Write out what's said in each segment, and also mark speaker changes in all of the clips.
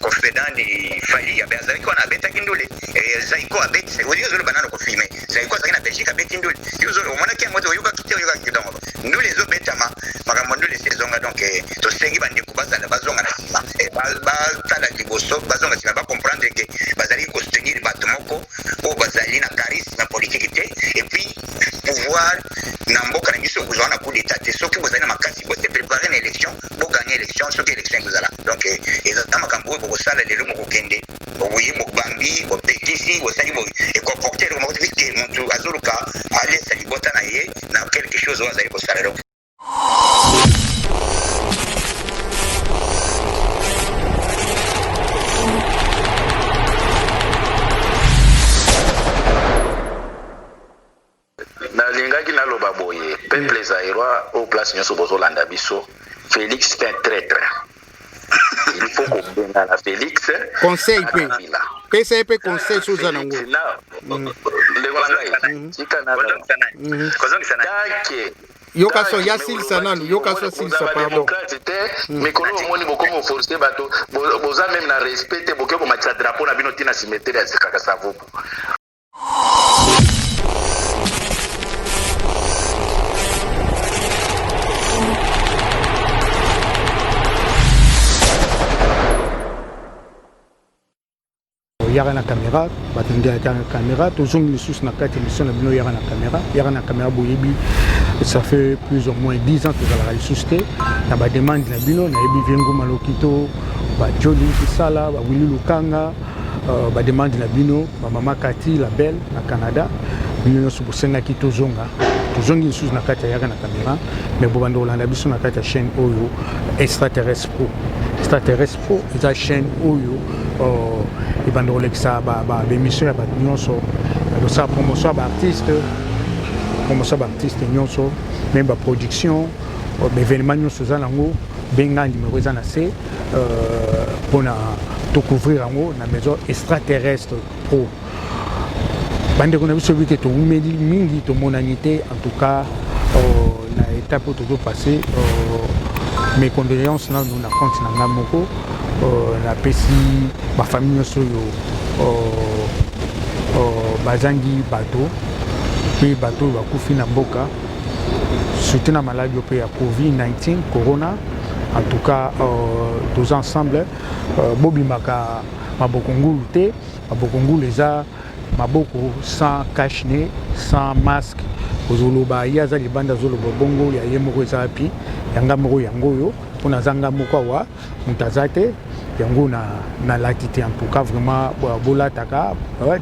Speaker 1: Koffi Fally azalaki wana, abetaki ndule. Zaiko abeti, olingi ozoloba nano Koffi, mais Zaiko azalaki na Belgique, abeti ndule. Yo omonaki yango te, oyokaki te, oyokaki. Donc ndule ezobetama, makambo ndule esi ezonga. Donc tosengi bandeko bazala bazonga na nsima, batala liboso, bazonga nsima, bacomprendre ke bazali kosoutenir bato moko oyo bazali na charisme politique te. Et puis pouvoir na mboka na biso kozwa na coup d'état te. Soki bozali na makasi, bose préparer na élection, bogagner élection soki élection ekozala. Donc eza makambo oyo bokosala lelo, bokokende boye, bobambi, bopekisi, bosali, ekoapporter eloko moko te, puisque motu azoluka alesa libota na ye na quelque chose oyo azali kosala. Donc
Speaker 2: Nalingaki naloba boye: peuple zaïrois oyo, place nyonso bozolanda biso, Félix c'est un traître, il faut kobengana Félix.
Speaker 3: Conseil mpe, pesa ye mpe conseil so oza nango.
Speaker 2: Ndeko na ngai, tika
Speaker 1: na
Speaker 2: take.
Speaker 3: Yoka so ya silisa nanu, yoka so silisa, pardon.
Speaker 2: Te, mikolo omoni bokomi oforce bato, boza même na respect te, bokoki komatisa drapeau na bino ntina cimetière ya kaka Savubu.
Speaker 3: Yaka na caméra, bato nde yaka na caméra. Tozongi lisusu na kati émission na bino Yaka na caméra. Yaka na caméra, boyebi, ça fait plus ou moins 10 ans tozalaka lisusu te. Na bademande na bino, nayebi vie Nguma Lokito, bajoli Kisala, bawili Lukanga, bademande na bino, bamama Kati la Belle na Canada, bino nyonso bosengaki tozonga. Tozongi lisusu na kati ya Yaka na caméra, mais bobanda kolanda biso na kati ya chaîne oyo, Extraterrestre Pro. Extraterrestre Pro eza chaîne oyo ebanda kolekisa baémission ya bato nyonso, kosala promotion ya baartiste, promotion ya baartiste nyonso, même baproduction, baévénement nyonso eza nango. Benga numéro eza na se mpona tocouvrir yango na maison Extraterrestre Pro. Bandeko na biso, bike towumeli mingi, tomonani te. En tout cas, na étape oyo tozopasse, mes condoléances nanu na compte na ngai moko. Napesi bafamille nyonso oyo bazangi bato mpe bato oyo bakufi na mboka, surtout na maladi oyo mpe ya Covid-19, corona. En tout cas, toza ensemble. Bobimaka maboko ngulu te. Maboko ngulu eza maboko sans cache-nez, sans masque. Ozoloba ye aza libanda, azoloba bongo ya ye moko eza wapi? Yanga moko yango oyo, mpona aza nga moko awa, moto aza te, yango nalati te. En tout cas, vraiment, bolataka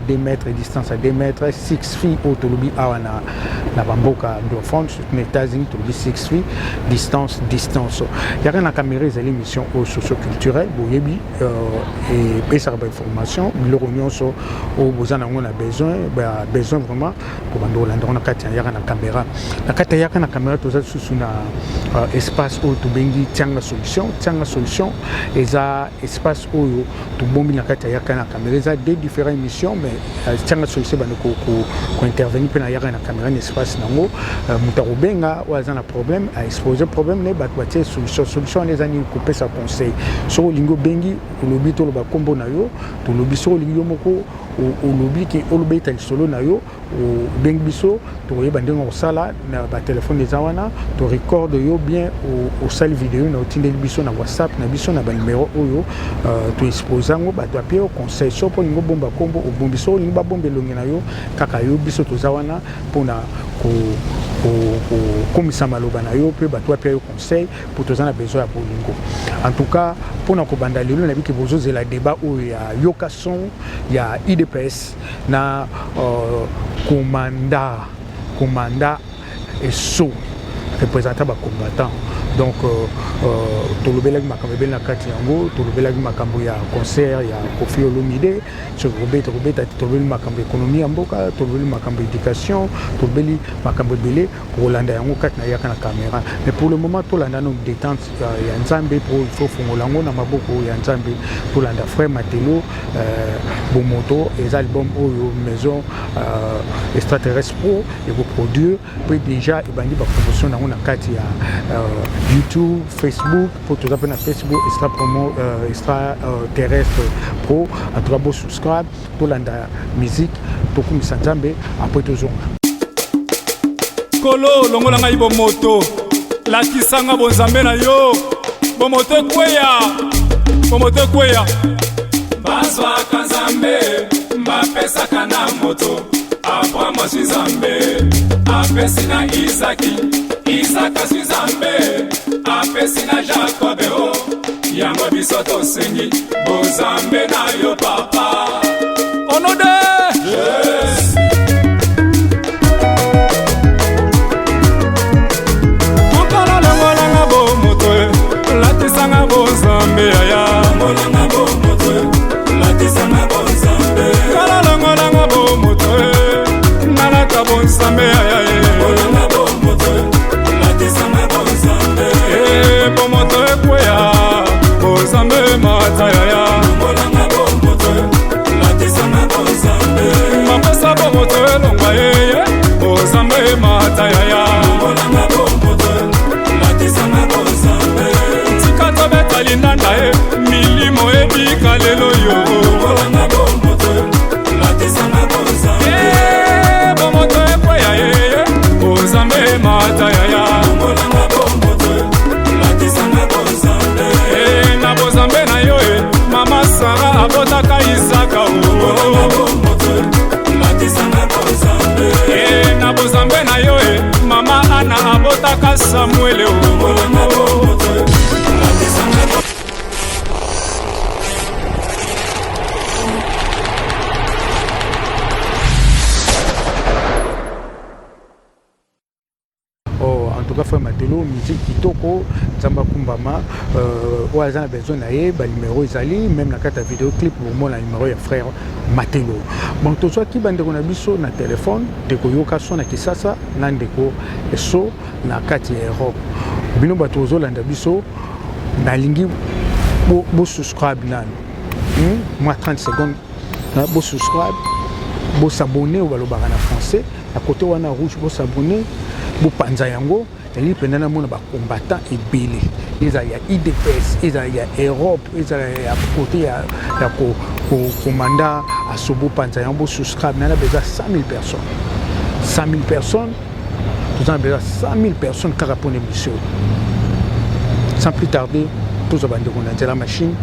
Speaker 3: 2 mètres, distance à 2 mètres, 6 feet oyo tolobi awa na bamboka anglophone, surtout na États-Unis tolobi 6 feet distance. Distance. Yaka na caméra ezali émission oyo socioculturelle, boyebi, epesaka bainformation, biloko nyonso oyo boza nango na besoin, besoin vraiment kobanda kolanda ngo na kati ya Yaka na caméra. Na kati ya Yaka na caméra, toza lisusu na espace oyo tobengi Tianga Solution. Tianga Solution eza espace oyo tobombi na kati ya Yaka na caméra. Eza deux différentes émissions, mais Tianga Solution ebandi kointervenir mpe na Yaka na caméra na espace nango. Moto akobenga oyo aza na problème, aexpose problème ne, bato batie solution. Solution wana eza nini? Kopesa conseil. Soki olingi, obengi, olobi, toloba nkombo na yo, tolobi. Soki olingi, yo moko olobi ke olobeta lisolo na yo, obengi biso, tokoyeba ndenge kosala na batelefone eza wana, torecorde yo bien, osali video na otindeli biso na WhatsApp na biso na banumero oyo toexpose yango, bato apie yo conseil. So mpo olingi obomba nkombo, obombi. So olingi babomba elongi na yo, kaka yo. Biso toza wana mpona kokomisa maloba na yo mpe bato apia yo conseil, mpo toza na besoin ya bolingo. En tout cas, mpona kobanda lelo, nabiki bozozela débat oyo ya Yoka Son ya UDPS na commanda Esso, représentant bacombattant. Donc tolobelaki makambo ebele na kati yango. Tolobelaki makambo ya concert ya Koffi Olomide, soki kobeta, kobeta te. Tolobeli makambo économie ya mboka, tolobeli makambo éducation, tolobeli makambo ebele. Kolanda yango kati na Yaka na caméra. Mais pour le moment, tolanda no détente ya Nzambe, po il faut fongola yango na maboko ya Nzambe. Tolanda frère Matelo, Bomoto. Eza album oyo maison Extraterrestre Pro ekoproduire, mpe déjà ebandi bapromotion nango na kati ya YouTube, Facebook, mpo toza mpe na Facebook Extra Promo, Extra Terrestre Pro. En tout cas bo subscribe, tolanda musique, tokumisa Nzambe, après tozonga.
Speaker 4: Kolo, longola ngai bomoto, lakisa nga bonzambe na yo. Bomoto ekweya, bomoto ekweya. Bazwaka Nzambe, bapesaka na moto. Abraham azwi Nzambe, apesi na Izaki. Izaka azwi Nzambe, apesi na Jakobe. O yango biso tosengi bozambe na yo papa. Au nom de Jésus. Mokolo longolanga bomoto, latisanga bozambe yaya. Longolanga bomoto, latisanga bonzambe. Kala longolanga bomoto, nalata bonzambe yaya. Longolanga bomoto, latisanga bonzambe. Bomoto ekweya, bozambe mata yaya. Longolanga bomoto, latisanga bonzambe. Mapesa bomoto elongwa yeye, bozambe mata yaya. Longolanga bomoto, latisanga bonzambe. Tika tobeta lindanda ye, milimo ebika lelo yo. Longolanga bomoto, latisanga bonzambe. Bomoto ekweya yeye, bozambe mata yaya. Longolanga bomoto, latisanga bonzambe. Na bozambe na yo e, mama Sara abotaka Isaka o. Longolanga bomoto, latisanga bonzambe. Na bozambe na yo e, mama Ana abotaka Samuele o. Longolanga bomoto, latisanga.
Speaker 3: Oh, en tout cas frère Matelo, musique kitoko, Nzambe akumbama, oyo aza na besoin na ye, ba numéro ezali, même na kati ya vidéo clip bomona numéro ya frère Matelo. Bon, tozwaki bandeko na biso na téléphone, ndeko Yoka so na Kisasa na ndeko Eso na kati ya Europe. Bino bato ozolanda biso, nalingi bo subscribe nanu. Mwa 30 secondes, bo subscribe, bo s'abonner oyo balobaka na français, na côté wana rouge bo s'abonner, bopanza yango. Nalingi mpenza namona bacombattant ebele, ezala ya UDPS, ezala ya Europe, ezala ya côté ya komanda aso. Bopanza yango, bosubscribe. Nana besoin 100 000 personnes, 100 000 personnes. Toza na besoin 100 000 personnes kaka mpona émission. Sans plus tarder, tozwa bandeko na nzela machine.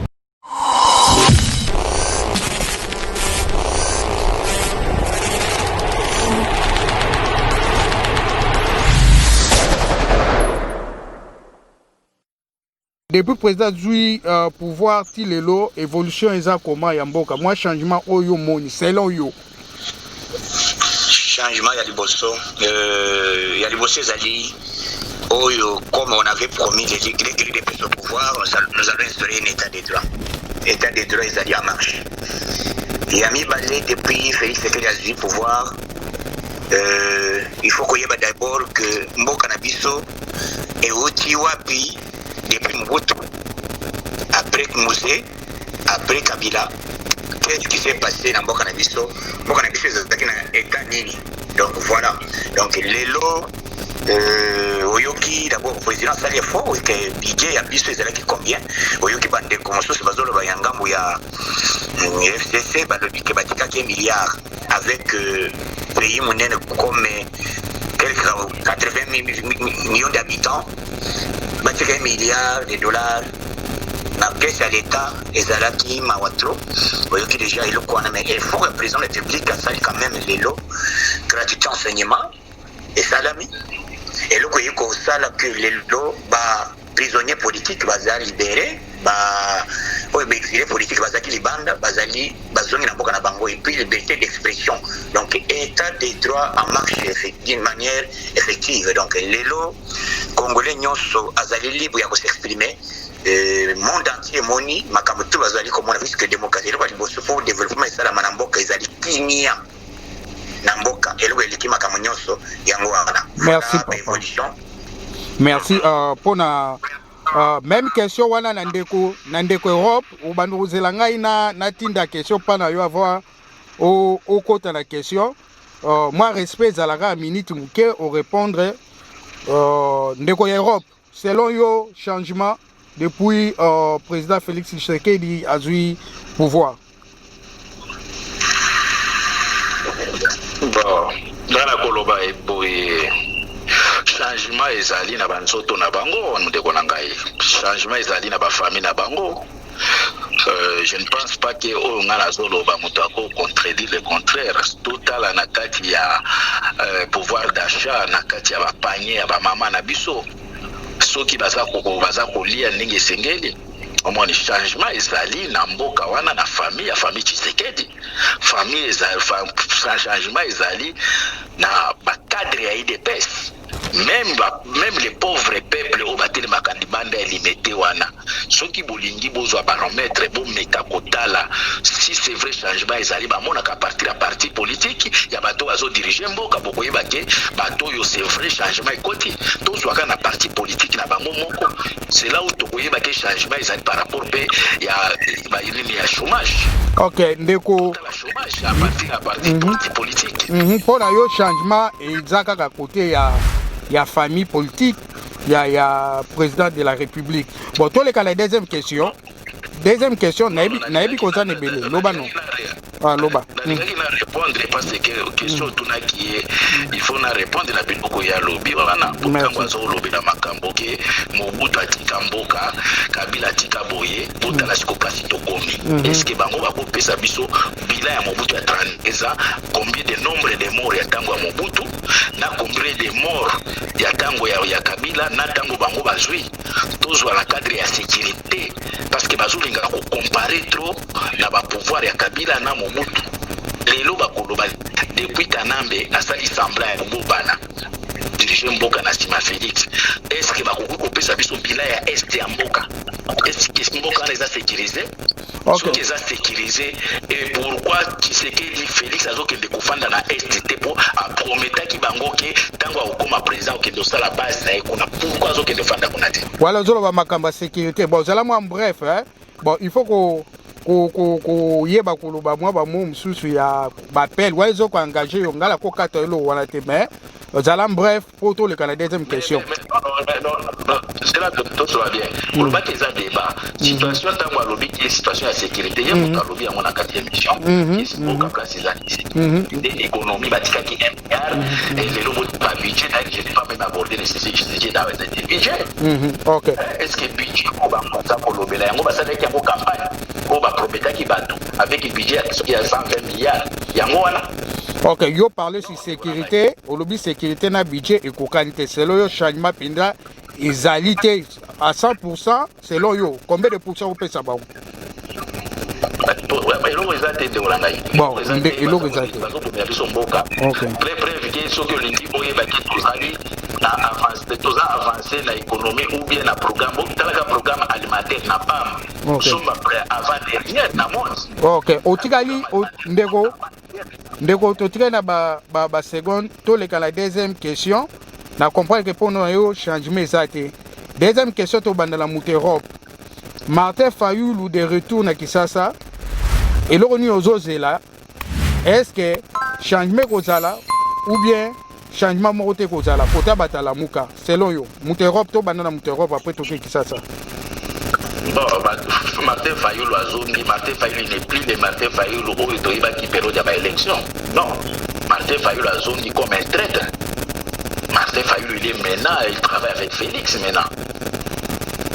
Speaker 5: Depuis président azwi pouvoir ti lelo, évolution eza koma ya mboka, mwa changement oyo omoni selon yo?
Speaker 1: Changement ya liboso ezali oyo: comme on avait promis, les l'UDPS au pouvoir, nous allons instaurer un état de droit. État de droit ezali en marche. Ya mibale, depuis Félix Tshisekedi azwi pouvoir, il faut koyeba d'abord que mboka na biso euti wapi. Depuis Mobutu, après Mzee, après Kabila, qu'est-ce qui s'est passé na mboka na biso? Mboka na biso ezalaki na état nini? Donc voilà. Donc lelo, oyoki d'abord président asali effort ke budget ya biso ezalaki combien. Oyoki bandeko mosusu bazoloba ya ngambo ya FCC, balobi ke batikaki milliard avec pays monene comme quelque 80 millions d'habitants, batika milliard de dollars na caisse ya l'État, ezalaki mawa trop. Oyoki déjà eloko wana. Mais effort ya président de la République asali quand même, lelo gratuité enseignement esalami. Eloko eyi kosala ke lelo ba prisonnier politique baza libéré, ba oyo baexilé politique bazalaki libanda bazali bazongi na mboka na bango, et puis liberté d'expression. Donc état de droit en marche d'une manière effective. Donc lelo Congolais nyonso azali libre ya kos'exprimer. Monde entier emoni makambo to bazali komona, puisque démocratie, eloko ya liboso mpo développement esalama na mboka ezali kimia na mboka. Eloko eleki makambo nyonso yango wana.
Speaker 5: Merci papa.
Speaker 1: Évolution.
Speaker 5: Merci mpona même question wana na ndeko Europe. Obanda kozela ngai na natinda question mpa na yo avant okota na question. Mwa respect ezalaka ya minute moke orépondre ndeko ya Europe. Selon yo, changement depuis président Félix Tshisekedi azwi pouvoir?
Speaker 2: Bon, nga nakoloba boye, changement ezali na banzoto na bango, ndeko na ngai. Changement ezali na bafamille na bango. Je ne pense pas que oyo nga nazoloba, moto ako contredire le contraire. Totala na kati ya pouvoir d'achat, na kati ya bapanier ya bamama na biso, soki baza kolia ndenge esengeli. Omoni, changement ezali na mboka wana, na famille ya famille Tshisekedi. Famille ezali, changement ezali na bacadre ya UDPS, même les pauvres peuples oyo batelemaka libanda ya Limete wana. Soki bolingi bozwa baromètre, bomeka kotala si c'est vrai changement ezali. Bamonaka partir ya parti politique ya bato bazodirige mboka, bokoyeba ke bato oyo, c'est vrai changement ekoti. Tozwaka na parti politique na bango moko, c'est là où tokoyeba ke changement ezali par rapport mpe ya banini ya chômage.
Speaker 5: Ok, ndeko.
Speaker 2: Tala chômage à partir ya parti parti politique.
Speaker 5: Mpo na yo, changement eza kaka côté ya famille politique ya président de la République. Bon, toleka la deuxième question. Deuxième question, nayebi koza na ebele, loba no. Ah, loba.
Speaker 2: Nalingaki na répondre parce que question otunaki ye, il faut na répondre na biloko ya alobi wana, po ntango azolobela makambo ke Mobutu atika mboka, Kabila atika boye, botala siko place tokomi. Est ce que bango bakopesa biso bilan ya Mobutu ya 30? Eza combien de nombre de morts ya ntango ya Mobutu na combien de morts ya ntango ya Kabila na ntango bango bazwi? Tozwa na cadre ya sécurité, parce que bazolingaka kocomparer trop na bapouvoir ya Kabila na Mobutu. Lelo bakoloba depuis Kanambe asali semblant ya kobobana dirige mboka na nsima Félix. Est ce que bakoki kopesa biso bilan ya est ya mboka? Est ce que mboka wana eza sécurisé? Soki eza sécurisé, et pourquoi Tshisekedi Félix azokende kofanda na est te? Mpo aprometaki bango ke ntango akokóma président, okende osala base na ye kuna. Pourquoi azokende ofanda kuna te?
Speaker 5: Wala ozoloba makambo ya sécurité. Bon, ozala mwa bref, hein? Bon, il faut ko koyeba koloba mwa bamo mosusu ya bapele wana ezokoengage yo. Ngai nakokata eloko wana te, mais ozala bref mpo toleka na deuxième question.
Speaker 2: Cela tosola bien, olobaki eza débat situation. Ntango alobi ke situation ya sécurité, ye moto alobi yango na kati ya émission, mboka place eza sécurité, économie batikaki 1 milliard, lelo babudget. D'ailleurs, je n'ai pas même abordé le sujet de budget. Est ce que budget oyo bango baza kolobela yango, basalaki yango campagne oyo baprometaki bato avec budget soki ya 120 milliards, yango wana?
Speaker 5: Ok, yo parle sur sécurité, olobi sécurité na budget ekokani te. Selon yo, changement mpenza ezali te à 100? Selon yo, combien de pourcent opesa bango?
Speaker 2: Eloko eza te, ndeko na ngai.
Speaker 5: Bon, eloko eza te.
Speaker 2: Bazobomela biso mboka. Preuve ke soki olingi oyebaki tozali na avance, toza avancé na économie ou bien na programme, otalaka programme alimentaire na PAM, somba avant dernière na monde.
Speaker 5: Ok, otikali ndeko, totikali na baseconde ba toleka na deuxième question. Na comprendre ke mpo na yo changement eza te. Deuxième question, tobanda na moto Europe. Martin Fayulu de retour na Kisasa, eloko nini ozozela? Est ce que changement ekozala ou bien changement moko te kozala kota batalamuka? Selon yo, moto Europe, tobanda na moto Europe, après toke Kisasa.
Speaker 2: Bon, Martin Fayulu azongi. Martin Fayulu n'est plus le Martin Fayulu oyo toyebaki période ya baélection. Non, Martin Fayulu azongi comme un traître. Martin Fayulu, il est maintenant, il travaille avec Félix maintenant.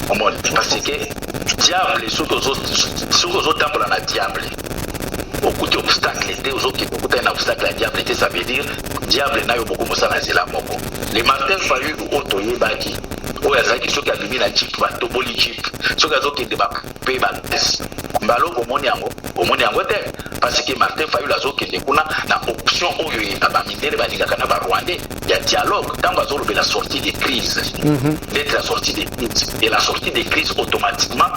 Speaker 2: Omoni, parce que diable, soki ozotambola na diable, okuti obstacle te, ozokende okutani na obstacle ya diable te, ça veut dire diable na yo bokomosala nzela moko. Le Martin Fayulu oyo toyebaki, oyo azalaki soki abimi na jeep, batoboli jeep, soki azokende bape bapese mbala, omoni yango, omoni yango te, parce que Martin Fayulu azokende kuna na option oyo bamindele balingaka na barwandais ya dialogue. Ntango azolobela sortie de crise, d'être la sortie de crise, et la sortie de crise, automatiquement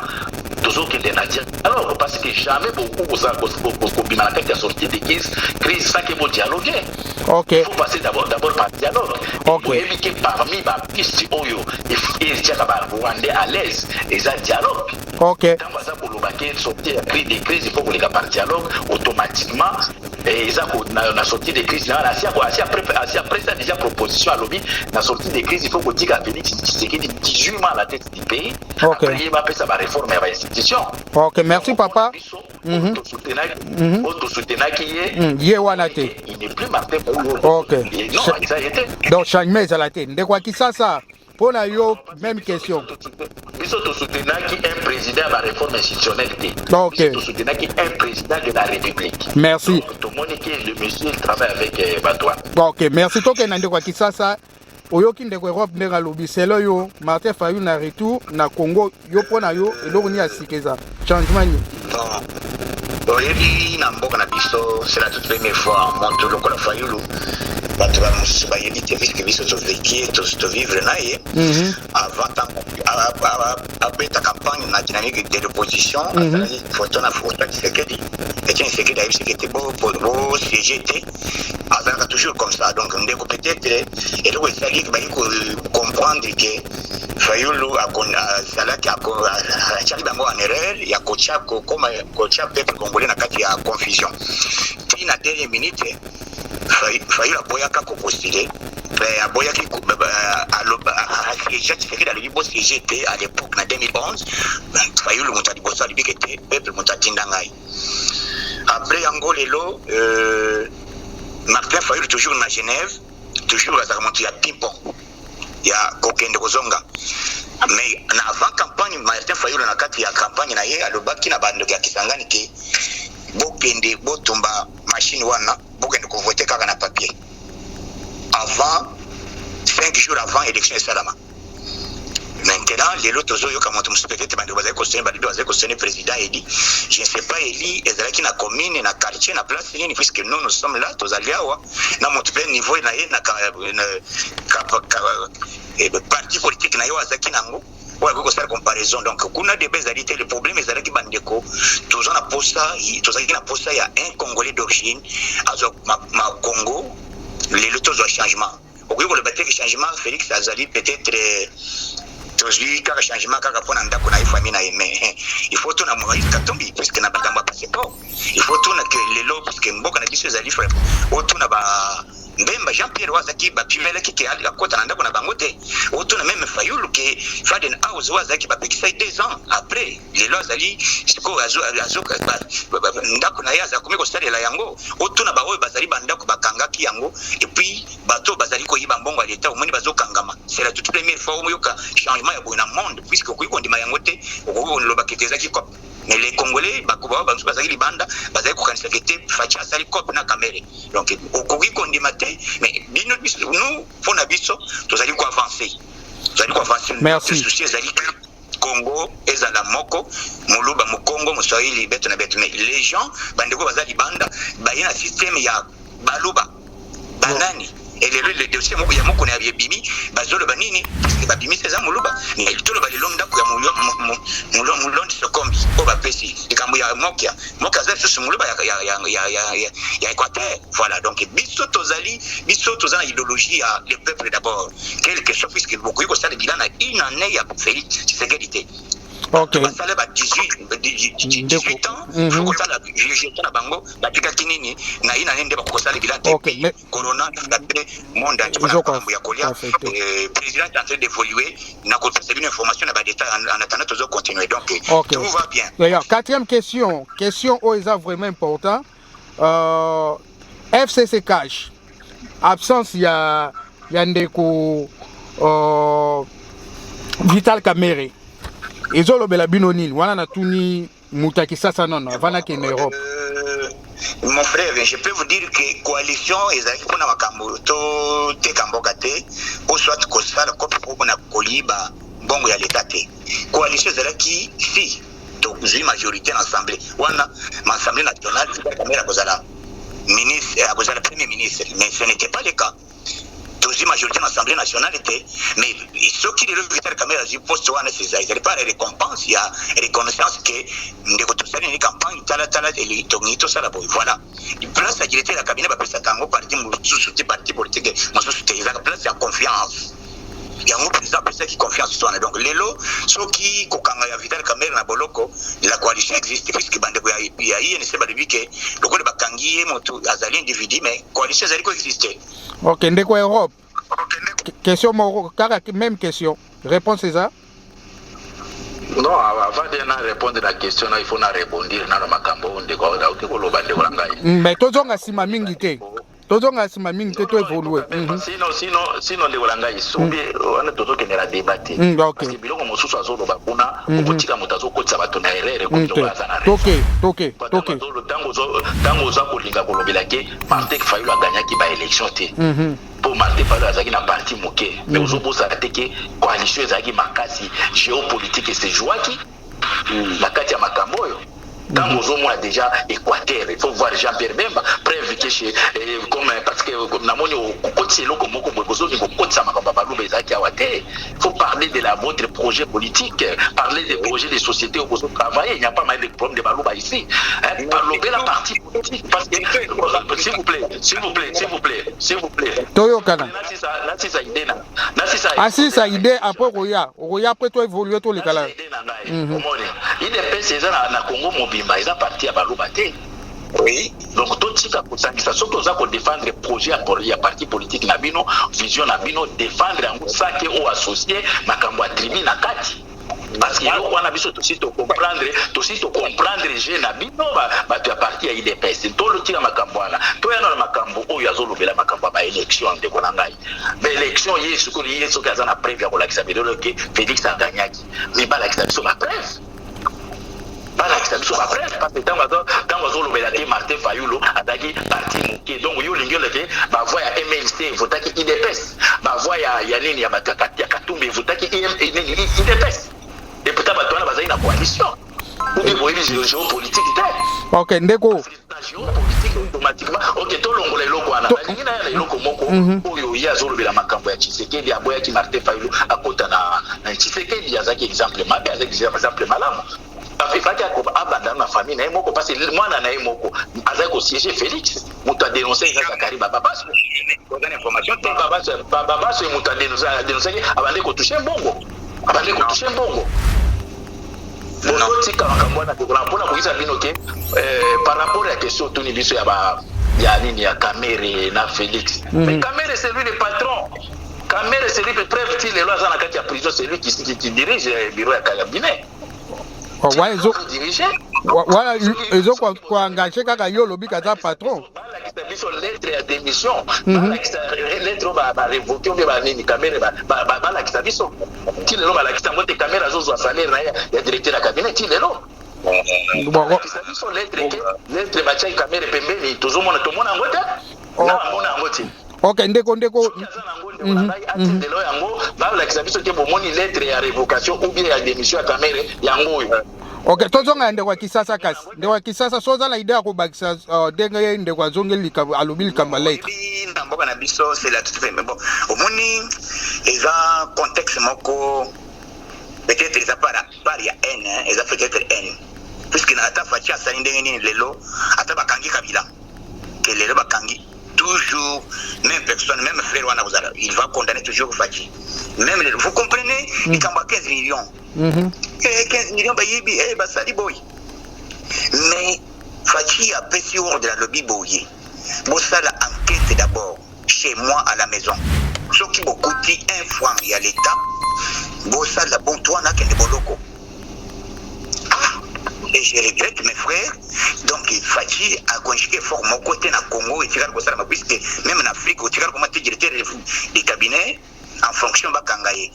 Speaker 2: tozokende na dialogue, parce que jamais bokobima na kati ya sortie de crise sans que bodialogue. Il faut passer d'abord par dialogue. Oyebi ke parmi bapiste oyo etiaka barwandais à l'aise eza dialogue. Ntango aza koloba ke sortie ya crise de crise, il faut koleka par dialogue, automatiquement. Eza na sortie de crise na asi asi apesa déjà proposition. Alobi na sortie de crise, il faut kotika Félix Tshisekedi 18 mois à la tête du pays. Après ye bapesa baréforme ya bainstitution.
Speaker 5: Ok, merci papa.
Speaker 2: Oyo tosoutenaki ye.
Speaker 5: Ye wana te.
Speaker 2: Il n'est plus Martin.
Speaker 5: Ok.
Speaker 2: Non, eza ye te.
Speaker 5: Donc changement ezala te. Ndeko ya Kisasa, mpo na yo, même question.
Speaker 2: Biso tosoutenaki un président ya baréforme institutionnelle te. Biso tosoutenaki un président de la République.
Speaker 5: Merci.
Speaker 2: Tomoni ke le monsieur, il travaille avec bato wana.
Speaker 5: Ok, merci. Tokende na ndeko ya Kisasa. Oyoki ndeko Europe ndenge alobi. Selo yo, Martin Fayulu na retour na Congo, yo, mpo na yo, eloko nini ya sika eza? Changement nini?
Speaker 1: Bon, oyebi, na mboka na biso, c'est la toute première fois moto lokola Fayulu, bato bamosusu bayebi te, puisque biso tovécu, tovivre na ye avant. Ntango abeta campagne na dynamique de l'opposition, azalaki photo na photo ya Tshisekedi, Etienne Tshisekedi ayebisaki ete bosiéger te. Azalaka toujours comme ça. Donc ndeko, peut-être eloko esali bayi comprendre ke Fayulu azalaki atiaki bango en erreur ya kotia kokoma kotia peuple congolais na kati ya confusion. Ti na dernière minute, Fayulu aboyaka kopostuler, aboyaki asiéger. Tshisekedi alobi bosiéger te. À l'époque, na 2011, Fayulu moto ya liboso alobi ke te, peuple moto atinda ngai. Après yango, lelo Martin Fayulu toujours na Genève, toujours azalaka moto ya pimpon ya kokende kozonga. Mais na avant campagne, Martin Fayulu na kati ya campagne na ye alobaki na bandoki ya Kisangani ke bokende botumba machine wana, bokende kovote kaka na papier, avant 5 jours avant élection esalama. Maintenant lelo tozoyoka moto mosusu, peut-être bandeko bazali kosone, balobi bazali kosone président élu. Je ne sais pas élu ezalaki na commune, na quartier, na place nini, puisque nous, nous sommes là, tozali awa na moto mpe niveau na ye na parti politique na ye oyo azalaki nango, oyo akoki kosala comparaison. Donc kuna débat ezali te. Le problème ezalaki, bandeko, toza na posa, tozalaki na posa ya un Congolais d'origine azwa ma Congo. Lelo tozwa changement. Okoki koloba te ke changement Félix azali, peut-être tozwi kaka changement kaka mpona ndako na ye, famille na ye. Mais il faut tona Moïse Katumbi, puisque na makambo ya passeport, il faut tona ke lelo, puisque mboka na biso ezali, otuna ba Mbemba Jean Pierre oyo azalaki, bapimelaki ke akota na ndako na bango te. Otuna même Fayulu ke Faden House oyo azalaki, bapekisaki 2 ans après. Lelo azali sikoyo ndako na ye, azala komi kosalela yango. Otuna baoyo bazali bandako bakangaki yango. Et puis bato bazali koyiba mbongo ya leta, omoni bazokangama. C'est la toute première fois oyoka changement ya boye na monde, puisque okoki kondima yango te. Okoki kolobaki te ezalaki coop, mais les Congolais bakoba bamosusu bazalaki libanda, bazali kokanisaka te Fatshi asali coop na Kamerhe. Donc okoki kondima te. Mais bino, biso, nous, mpo na biso tozali koavancer, tozali koavancer.
Speaker 5: Merci.
Speaker 1: Souci ezali Congo ezala moko, moluba, mokongo, moswahili, beto na beto. Mais les gens, bandeko baza libanda, baye na système ya baluba banani. Elelo le dossier moko ya moko na ebimi, bazoloba nini? Puisque babimisi eza moluba. Mais toloba lelo ndako ya Mulondi Sokombi oyo bapesi likambo ya Mokia, Mokia aza lisusu moluba ya Équateur. Voilà. Donc biso tozali, biso toza na idéologie ya le peuple d'abord, quel que soit, puisque bokoki kosala bilan na une année ya Félix Tshisekedi te. Basala ba 18 ans, faut kosala gestion na bango, batikaki nini na une année nde bakokosala bilan te? Corona frappé monde entier, makambo ya kolia. Président est en train d'évoluer na kopesa bino information na badétail. En attendant, tozo continuer. Donc tout va bien.
Speaker 5: D'ailleurs, quatrième question, question oyo eza vraiment important, FCC CACH, absence ya ndeko Vital Kamerhe ezolobela bino nini? Wana natuni moto ya Kisasa nono avant nakende Europe.
Speaker 1: Mon frère, je peux vous dire que coalition ezalaki mpona makambo toteka mboka te, ou soit kosala coop mpona koyiba mbongo ya leta te. Coalition ezalaki si tozwi majorité na assemblée wana, assemblée nationale, Vital Kamerhe akozala ministre, akozala premier ministre. Mais ce n'était pas le cas. Tozwi majorité na assemblée nationale te. Mais soki lelo Vital Kamerhe azwi poste wana, ezali pas récompense ya reconnaissance ke ndeko tosali nini campagne, talatala tongi tosala boye. Voilà, place ya directeur ya cabinet, bapesaka yango parti mosusu te, parti politique mosusu te. Ezaka place ya confiance. Yango président apesaki confiance wana. Donc lelo soki kokanga ya Vital Kamerhe na boloko, la coalition existe, puisque bandeko ya UNC balobi ke lokola bakangi ye, moto azali individu, mais coalition ezali koexiste.
Speaker 5: Ok, ndeko Europe, question moko kaka, même question, réponse eza?
Speaker 2: Non, avant de na répondre na question na, il faut na rebondir nano makambo oyo ndeko auti koloba, ndeko na ngai.
Speaker 5: Mais tozonga nsima mingi te, tozonga nsima mingi te, to évolue.
Speaker 2: Sinon ndeko na ngai, soki wana tozokende na débat te, parce que biloko mosusu azoloba kuna, okotika moto azokotisa bato na erreur, ekomi lokola aza na
Speaker 5: Toke.
Speaker 2: Ntango oza kolinga kolobela ke Martin Fayulu aganyaki baélection te mpo Martin Fayulu azalaki na parti moke, mais ozobosana te ke coalition ezalaki makasi, géopolitique esejouaki na kati ya makambo oyo. Ntango ozomona déjà Équateur, il faut voir Jean-Pierre Bemba, preuve ke chez comme, parce que namoni okotisa eloko moko boye, bozoki kokotisa makambo ya Baluba ezalaki awa te. Il faut parler de la votre projet politique, parler des projets de société oyo bozotravailler. Il n'y a pas mal de problème de Baluba ici, hein, parler la partie politique, parce que s'il vous plaît, s'il vous plaît, s'il vous plaît, s'il vous plaît.
Speaker 5: Toyokana.
Speaker 2: Nasisa idée na nasisa.
Speaker 5: Asisa idée, après okoya, okoya après to évolue, tolekala.
Speaker 2: Idée na ngai, omoni, UDPS eza na Congo mobimba, eza parti ya Baluba te. Donc totika kosangisa. Soki oza kodéfendre projet ya parti politique na bino, vision na bino, défendre yango sake oyo associé makambo ya tribu na kati, parce que eloko wana biso tosi tocomprendre jeu na bino, bato ya parti ya UDPS. Tolotika makambo wana, toyana na makambo oyo azolobela, makambo ya baélection. Ndeko na ngai, baélection, ye sikoyo, ye soki aza na preuve ya kolakisa bilolo ke Félix aganyaki, mais balakisa biso bapreuve, balakisa biso bapreuve, parce que ntango azolobela te Martin Fayulu azalaki parti moke, donc yo olingi oleke bavoix ya MLC evotaki UDPS, bavoix ya nini, ya bato ya Katumbi evotaki nini, UDPS, et pourtant bato wana bazali na coalition. Ou bien boyebi géopolitique te?
Speaker 5: Ok, ndeko.
Speaker 2: Na géopolitique, automatiquement, ok, tolongola eloko wana. Nalingi naya na eloko moko oyo ye azolobela, makambo ya Tshisekedi aboyaki Martin Fayulu akota na Tshisekedi azalaki exemple mabe, azalaki exemple malamu. Efaki abanda na famille na ye moko, parce que mwana na ye moko azali kosiéger. Félix moto adénonce eza Zakari Bababaso. Bababaso ye moto adénoncaki, abandi kotouche mbongo, abandi kotouche mbongo. Bozotika makambo wana mpona koyisa bino ke par rapport ya question otuni biso ya ba ya nini, ya Kamerhe na Félix. Mais Kamerhe, c'est lui le patron. Kamerhe, c'est lui le preuve. Ti lelo aza na kati ya prison, c'est lui qui dirige bureau ya cabinet.
Speaker 5: Wana ezokoengage kaka yo olobi kaza patron.
Speaker 2: Balakisa biso lettre ya démission, balakisa lettre oyo barévoke obe banini Kamerhe, balakisa biso. Ti lelo balakisa yango te. Kamerhe azozwa salaire na ye ya directeur ya cabinet ti lelo. Balakisa biso lettre ke lettre batiaki Kamerhe pembeni, tozomona, tomona yango te, na bamona yango te.
Speaker 5: Ok, ndeko, ndeko.
Speaker 2: Aza nango, ndeko na ngai, atindelo yango, balakisa biso te. Bomoni lettre ya révocation ou bien ya démission ya Kamerhe, yango oyo.
Speaker 5: Ok, tozonga ya ndeko ya Kisasa. Kasi ndeko ya Kisasa, so oza na idée ya kobakisa ndenge ye ndeko azongeli, alobi likambo ya lettre.
Speaker 1: Na mboka na biso, c'est la tout fait, mais bon, omoni, eza contexte moko, peut-être eza par ya haine, eza peut-être haine, puisque na ata Fatshi asali ndenge nini lelo, ata bakangi Kabila, ke lelo bakangi toujours même personne, même frère wana kozala, il va condamner toujours Fatshi même lelo. Vous comprenez, likambo ya 15 millions, 15 millions bayibi, basali boye, mais Fatshi apesi ordre, alobi boye: bosala enquête d'abord chez moi à la maison, soki bokuti un franc ya l'État, bosala bon to wana akende boloko. Ah, et je regrette mes frères. Donc Fatshi aconjugué fort moko te na Congo etikali kosalama, puisque même na Afrique otikali koma te directeur de cabinet en fonction bakanga ye.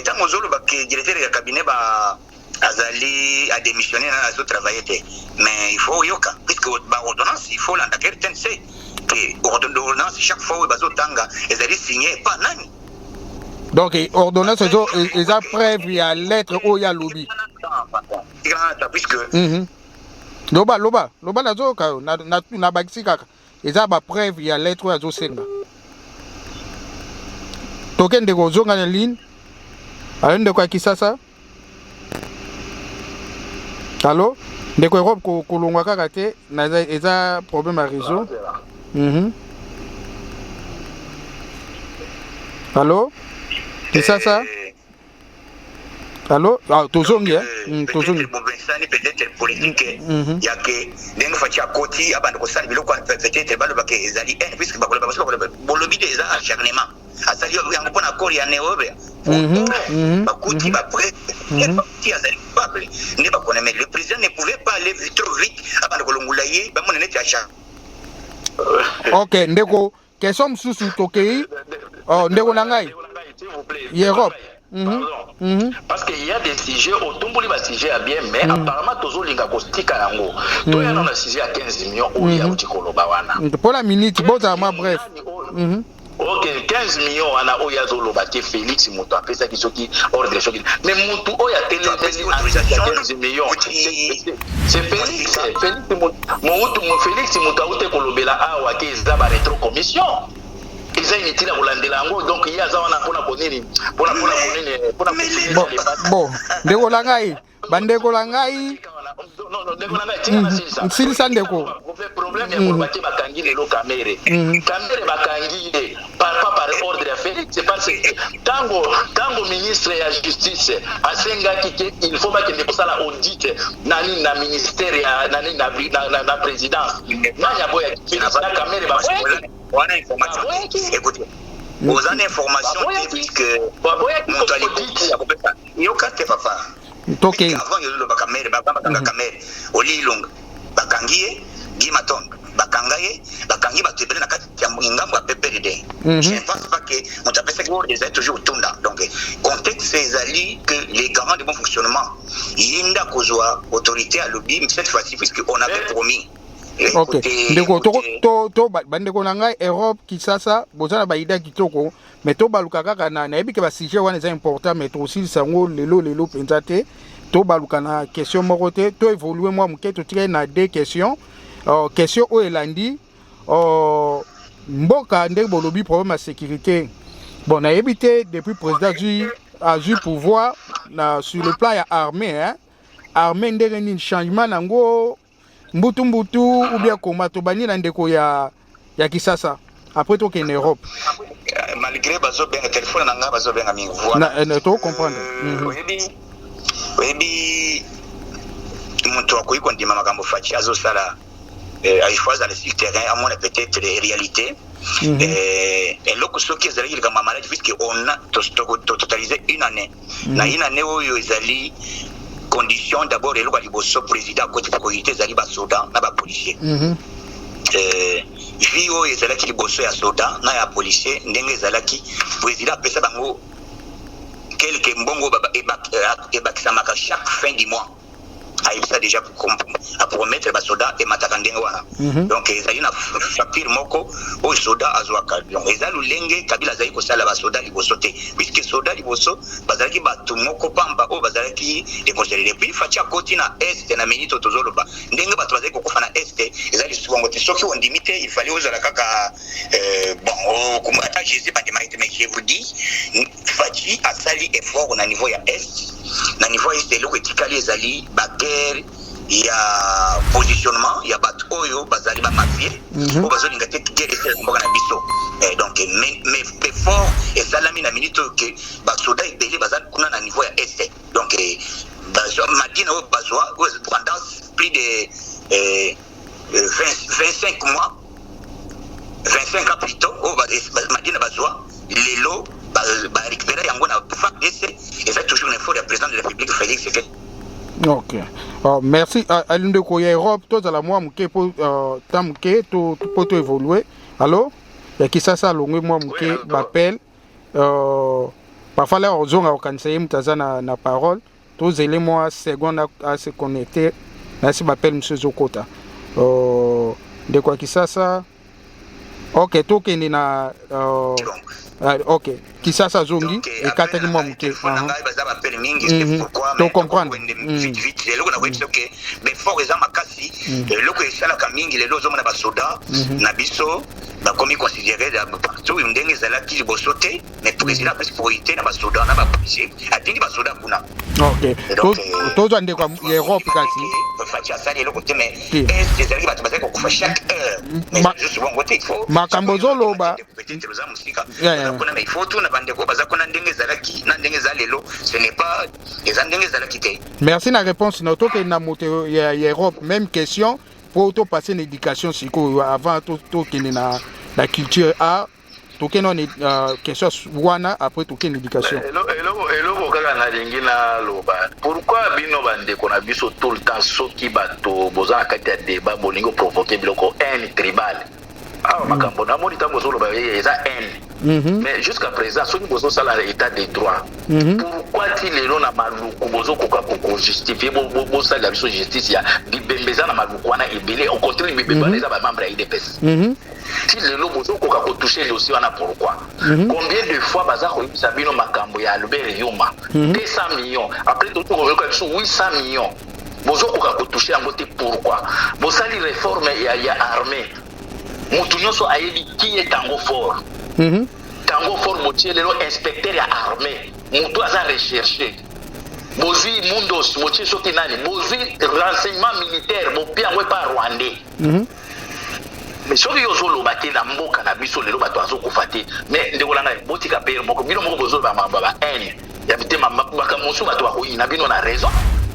Speaker 1: Ntango ozoloba ke directeur ya cabinet ba azali adémissionné na azotravaille te, mais il faut oyoka, puisque baordonnance, il faut olandaka RTNC ke ordonnance chaque fois oyo bazotanga ezali signé pa nani.
Speaker 5: Donc ordonnance eza preuve ya lettre oyo alobi.
Speaker 1: Puisque
Speaker 5: Loba, loba, loba, nazoyoka yo. Nabakisi kaka eza bapreuve ya lettre oyo azosenga. Toke, ndeko, ozonga na ligne. Ayo, ndeko ya Kisasa. Allo, ndeko Europe, kolongwa kaka te, eza problème ya réseau. Allo. Kisasa. Allo, ah, tozongi, eh? Tozongi.
Speaker 1: Bobensani peut-être politique ya ke ndenge Fatshi akoti, abanda kosala biloko, peut-être balobaka ezali haine, puisque bakoloba, basi bakoloba, bolobi te, eza acharnement. Asali yango mpona accord ya Nairobi. Bakuti baprès ti azali coupable nde bakona, mais le président ne pouvait pas aller trop vite, abanda kolongola ye, bamona neti acharnement.
Speaker 5: Ok, ndeko, question mosusu tokei. Oh, ndeko na ngai Europe.
Speaker 2: Pardon. Parce qu'il y a des sujets, otomboli ba sujet ya bien, mais apparemment tozolinga kotika yango. Toya na sujet ya 15 millions oyo auti koloba wana.
Speaker 5: Mpo na minute, bozala mwa bref.
Speaker 2: Ok, 15 millions wana oyo azoloba te, Félix moto apesaki soki ordre soki, mais motu oyo atelemeli ya 15 millions, c'est Félix. Félix Mobutu, Félix moto auti kolobela awa ke eza ba rétrocommission, eza inutile ya kolandela yango. Donc ye aza wana mpona konini, mpona konini, mpona
Speaker 5: Bon, ndeko na ngai, bandeko na ngai. Silisa, ndeko.
Speaker 2: Problème ya koloba te, bakangi lelo Kamerhe. Kamerhe bakangi ye pas par ordre ya Félix, parce que ntango ministre ya Justice asengaki ke il faut bakende kosala audit nani na ministère ya nani na présidence, nani aboyaki? Félix na Kamerhe baboyaki.
Speaker 1: Wana information, écoute, oza na information te, puisque moto alikoki ya kopesa yoka te, papa.
Speaker 5: Toke.
Speaker 1: Avant yozoloba Kamerhe, bakanga Kamerhe, Oly Ilunga bakangi ye, Guy Matondo bakanga ye, bakangi bato ebele na kati ya ngambo ya PPRD. Je ne pense pas que moto apesaki ordre ezali toujours tunda. Donc contexte ezali que les garants de bon fonctionnement, ye nde akozwa autorité, alobi cette fois-ci, puisque on avait promis.
Speaker 5: Ok, ndeko, to bandeko na ngai Europe, Kisasa, boza na baida kitoko, mais tobaluka kaka na, nayebi ke basujet wana eza important, mais tokosilisa yango lelo lelo mpenza te. Tobaluka na question moko te, to évolue mwa moke. Totikali na deux questions. Question oyo elandi, mboka ndenge bolobi, problème ya sécurité. Bon, nayebi te, depuis président azwi pouvoir, na sur le plan ya armée, hein? Armée ndenge nini, changement nango mbutu mbutu ou bien koma? Tobandi na ndeko ya Kisasa, après tokende Europe.
Speaker 1: Malgré bazobenga telefone na ngai, bazobenga mingi,
Speaker 5: voilà. To comprendre.
Speaker 1: Oyebi, moto akoki kondima makambo Fatshi azosala, il faut azala sur terrain, amona peut-être réalité. Eloko soki ezalaki likambo ya maladi, puisque on a totalisé une année, na une année oyo ezali condition d'abord, eloko ya liboso président akoti priorité ezali basoda na bapolicier. Vie oyo ezalaki liboso ya soda na ya policier, ndenge ezalaki, président apesa bango quelque mbongo ebakisamaka chaque fin du mois. Ayebisa déjà, apromettre basoda emataka ndenge wana. Donc ezali na facture moko oyo soda azwaka. Donc eza lolenge Kabila azali kosala basoda liboso te, puisque soda liboso bazalaki bato moko pamba oyo bazalaki déconsidéré. Depuis Fatshi akoti na Est, na minute oyo tozoloba, ndenge bato bazali kokufa na Est eza lisusu bongo te. Soki ondimi te, il fallait ozala kaka bon, ata Jésus bandimaki te. Mais je vous dis, Fatshi asali effort na niveau ya Est. Na niveau ya Est, eloko etikali ezali baguerre ya positionnement ya bato oyo bazali bamafie, oyo bazolinga te guerre esala mboka na biso. Donc mais effort esalami na minute oyo ke basoda ebele baza kuna na niveau ya Est. Donc bazwa Madina oyo bazwa pendant plus de 20, 25 mois, 25 ans plutôt, oyo Madina bazwa, lelo barécupérer yango na FARDC. Eza toujours un effort ya président de la République Félix Tshisekedi.
Speaker 5: Ok, oh, merci. Ndeko ya Europe, tozala mwa moke po ta moke po to évolue. Allo, ya Kisasa alongwe mwa moke, bapele parfois la ozonga kokanisa ye moto aza na parole. Tozele mwa seconde ase connecte nasi bapele mosusu ezokota. Ndeko ya Kisasa, ok, tokende na ok, Kisasa azongi, ekataki mwa moke.
Speaker 1: Baza bapele mingi.
Speaker 5: To comprendre.
Speaker 1: Vite, eloko na koyebisa ke baeffort eza makasi. Eloko esalaka mingi lelo, ozomona basoda na biso bakomi considéré partout ndenge ezalaki liboso te, mais président apesi priorité na basoda na bapolicier, atindi basoda kuna.
Speaker 5: Ok, tozwa ndeko ya Europe kasi.
Speaker 1: Fatshi asali eloko te, mais Est ezalaki bato bazali kokufa chaque heure. Bongo te,
Speaker 5: makambo ozoloba.
Speaker 1: Peut-être oza mosika kuna, mais il faut tuna bandeko baza kuna ndenge ezalaki na ndenge eza lelo. Ce n'est pas, eza ndenge ezalaki te.
Speaker 5: Merci na réponse na. Tokende na moto ya Europe, même question mpo topase na éducation sikoyo. Avant tokende na culture art, tokende wana question wana, après tokende éducation.
Speaker 2: Eloko kaka nalingi naloba: pourquoi bino bandeko na biso, tout le temps soki bato boza na kati ya débat, bolingi oprovoke biloko haine tribale awa? Makambo namoni ntango ozoloba eza haine. Mais jusqu'à présent, soki bozosala état de droit, pourquoi ti lelo na Maluku bozokoka kojustifie, bosalela biso justice ya bibembe eza na Maluku wana ebele? Au contraire, bibembe wana eza bamembre ya UDPS. Ti lelo bozokoka kotouche dossier wana, pourquoi? Combien de fois baza koyebisa bino makambo ya Albert Yuma, 200 millions, après tokoyoka biso 800 millions, bozokoka kotouche yango te, pourquoi? Bosali réforme ya armée, motu nyonso ayebi ki ye Tango Fort. Tango Fort botie lelo inspecteur ya armée, motu aza recherché. Bozwi mundos, botie soki nani, bozwi renseignement militaire, bopia yango epa rwandais. Mais soki yo ozoloba te, na mboka na biso lelo bato azokufa te. Mais ndeko na ngai, botika pere moko, bino moko bozoloba makambo ya ba haine ya mitema, makambo mosusu bato bakoyina bino na raison.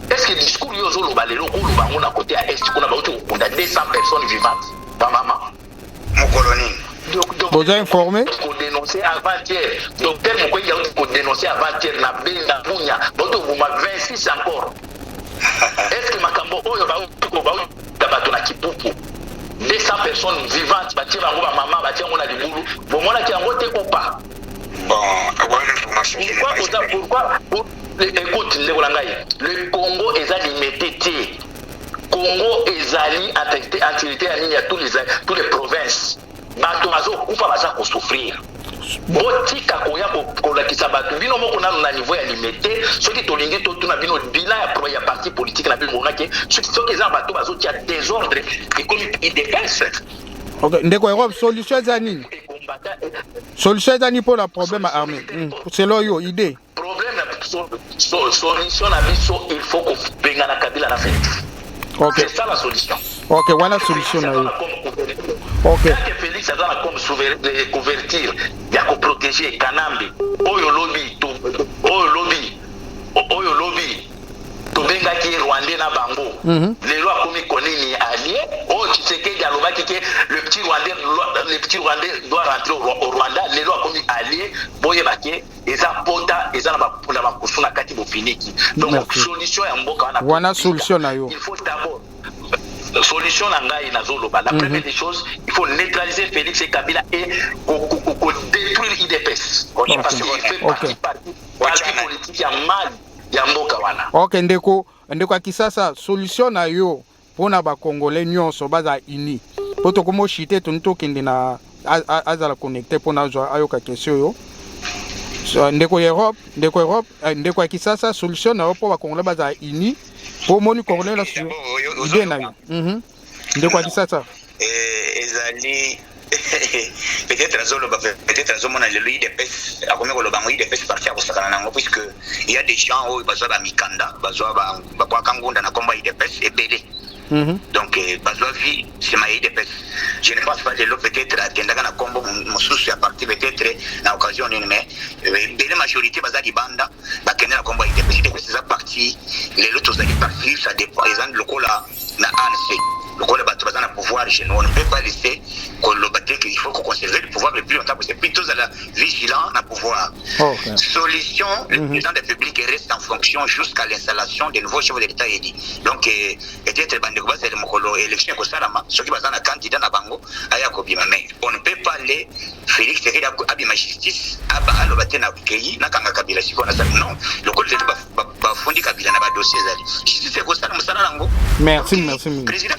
Speaker 2: Est ce que discours yo ozoloba lelo, okoloba yango na côté ya Est kuna bauti kokunda 200 personnes vivantes, bamama?
Speaker 1: Mokolo nini?
Speaker 5: Boza informé?
Speaker 2: Kodénoncer avant-hier, docteur Mokongi auti kodénoncer avant-hier na Benga, Bunya, bauti koboma 26 encore. Est ce que makambo oyo bauta bato na Kipupu, 200 personnes vivantes, batie bango, bamama, batie yango na libulu, bomonaki yango te ou pas?
Speaker 1: Bon, wana information.
Speaker 2: Pourquoi? Pourquoi? Écoute, ndeko na ngai, le Congo eza limité te. Congo ezali entité ya nini, ya tous les provinces. Bato bazokufa, baza kosouffrir. Botika koya kolakisa bato bino moko nano na niveau ya limité. Soki tolingi totuna bino bilan ya parti politique na bino, monake soki eza na bato bazotia désordre, ekomi UDPS.
Speaker 5: Ok, ndeko Europe, solution eza nini? Solution eza nini mpona problème ya armée, selon yo idée?
Speaker 2: Problème na solution na biso, il faut kobengana Kabila na Félix. C'est ça la solution.
Speaker 5: Ok, wana solution na yo, ok.
Speaker 2: Tant que Félix aza na comme couverture ya koprotéger Kanambe, oyo lobi, oyo lobi, oyo lobi tobengaki rwandais na bango, lelo akomi konini, allié. Oyo Tshisekedi alobaki ke le petit rwandais, le petit rwandais doit rentrer au Rwanda, lelo akomi allié. Boyeba ke eza pota, eza na bakusu na kati, bofiniki. Donc solution ya mboka wana,
Speaker 5: wana solution na yo.
Speaker 2: Il faut d'abord, solution na ngai nazoloba, la première des choses, il faut neutraliser Félix et Kabila et détruire UDPS, parce qu'il fait parti politique ya mal ya mboka wana.
Speaker 5: Ok, ndeko ya Kisasa, solution na yo mpona bacongolais nyonso baza uni, mpo tokoma oshite, toni tokende na azala connecté mpona azwa ayoka question oyo. Ndeko Europe, ndeko Europe, ndeko ya Kisasa, solution na yo mpo bacongolais bazala uni, mpo omoni congolais na idée na yo, ndeko ya Kisasa?
Speaker 1: Ezali peut-être azoloba, peut-être azomona lelo UDPS, akomi koloba yango UDPS parti akosakana nango, puisque il y a des gens oyo bazwa bamikanda, bazwa bakwaka ngunda na nkombo ya UDPS ebele. Donc bazwa vie nsima ya UDPS. Je ne pense pas lelo peut-être akendaka na nkombo mosusu ya parti, peut-être na occasion nini, mais ebele, majorité baza libanda, bakende na nkombo ya UDPS. UDPS eza parti, lelo tozali parti, ça dépend, eza lokola na ANC, lokola bato baza na pouvoir. Chez nous, on ne peut pas laisser koloba te qu'il faut conserver le pouvoir le plus longtemps possible, puis tozala vigilant na pouvoir. Solution, le président de la République reste en fonction jusqu'à l'installation des nouveaux chefs de l'État edi. Donc peut-être bandeko bazali, mokolo élection ekosalama, soki baza na candidat na bango, aya kobima. Mais on ne peut pas aller, Félix Tshisekedi abima justice, aba aloba te nakei nakanga Kabila sikoyo nasala. Non, lokola lelo bafundi Kabila na badossier, ezali justice ekosala mosala nango.
Speaker 5: Merci, merci mingi.
Speaker 1: Président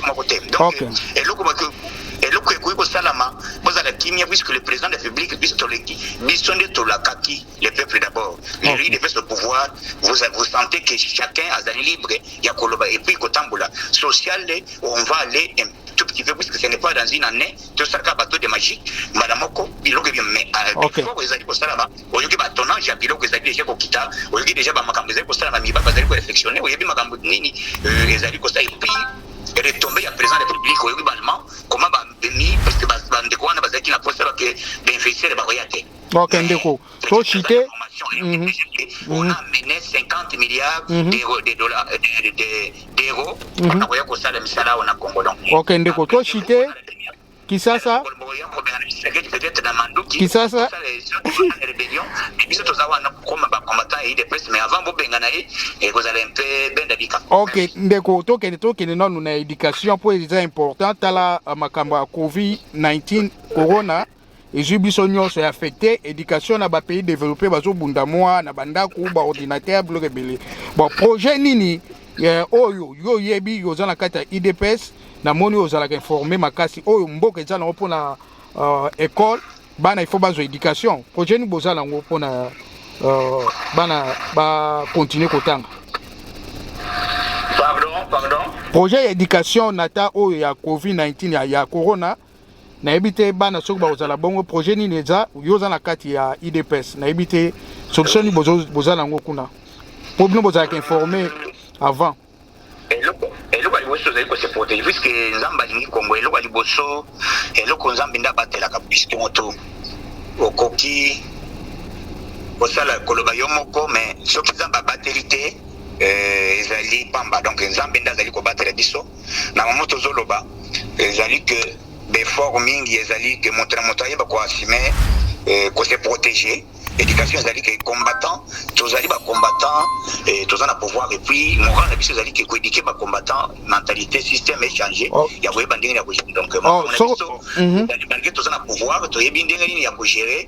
Speaker 1: moko te. Donc eloko ekoki kosalama, bozala kimia, puisque le président de la République, biso toleki, biso nde tolakaki le peuple d'abord. Lelo UDPS le pouvoir, vous, vous sentez que chacun azali libre ya koloba et puis kotambola social. On va aller un tout petit peu, puisque ce n'est pas dans une année tosalaka bateau de magie, mbala moko biloko ebima. Mais before ezali kosalama, oyoki batonnage ya biloko ezali déjà kokita, oyoki déjà bamakambo ezali kosalama, miba bazali koréflexionne, oyebi makambo nini ezali kosala. Et puis retombée ya président de la République, oyoki baallemand. Comment babimi? Parce que bandeko wana bazalaki na posa bake bainvestisseur bakoya te.
Speaker 5: Ok ndeko, toshite.
Speaker 1: On a amené 50 milliards d'euros, de dollars, d'euros mpona koya kosala misala awa na Congo. Donc
Speaker 5: Ok ndeko, toshite Kisasa.
Speaker 1: Peut-être na manduki.
Speaker 5: Kisasa.
Speaker 1: Rébellion, biso toza wana kokoma bacombattant ya UDPS, mais avant bobengana ye, ekozala un peu benda bika.
Speaker 5: Ok ndeko, tokende nanu na éducation mpo eza important. Tala, makambo ya COVID-19, corona ezwi biso nyonso, ya affecté éducation na bapays développé. Bazobunda mwa na bandako, baordinateur, biloko ebele. Bon, projet nini oyo yo oyebi, yo oza na kati ya UDPS, namoni oyo ozalaka informé makasi, oyo mboka eza nango mpona école? Bana, il faut bazwa éducation. Projet nini boza nango mpona bana bacontinue kotanga?
Speaker 1: Pardon, pardon?
Speaker 5: Projet ya éducation na ta oyo ya COVID-19, ya corona, nayebi te bana soki bakozala bongo. Projet nini eza, yo oza na kati ya UDPS, nayebi te solution nini boza nango kuna, mpo bino bozalaka informé avant?
Speaker 1: Eloko ya liboso, tozali kose protéger puisque Nzambe alingi Kongo. Eloko ya liboso, eloko Nzambe nde abatelaka, puisque moto okoki kosala koloba yo moko, mais soki Nzambe abateli te, ezali pamba. Donc Nzambe nde azali kobatela biso. Na mamo tozoloba ezali ke baeffort mingi ezali ke moto na moto ayeba koassumer, kose protéger. Éducation ezali ke combattant, tozali bacombattant, toza na pouvoir, et puis moral na biso ezali ke koéduquer bacombattant, mentalité, système échange ya koyeba ndenge ya kogérer. Donc biso, malgré toza na pouvoir, toyebi ndenge nini ya kogérer.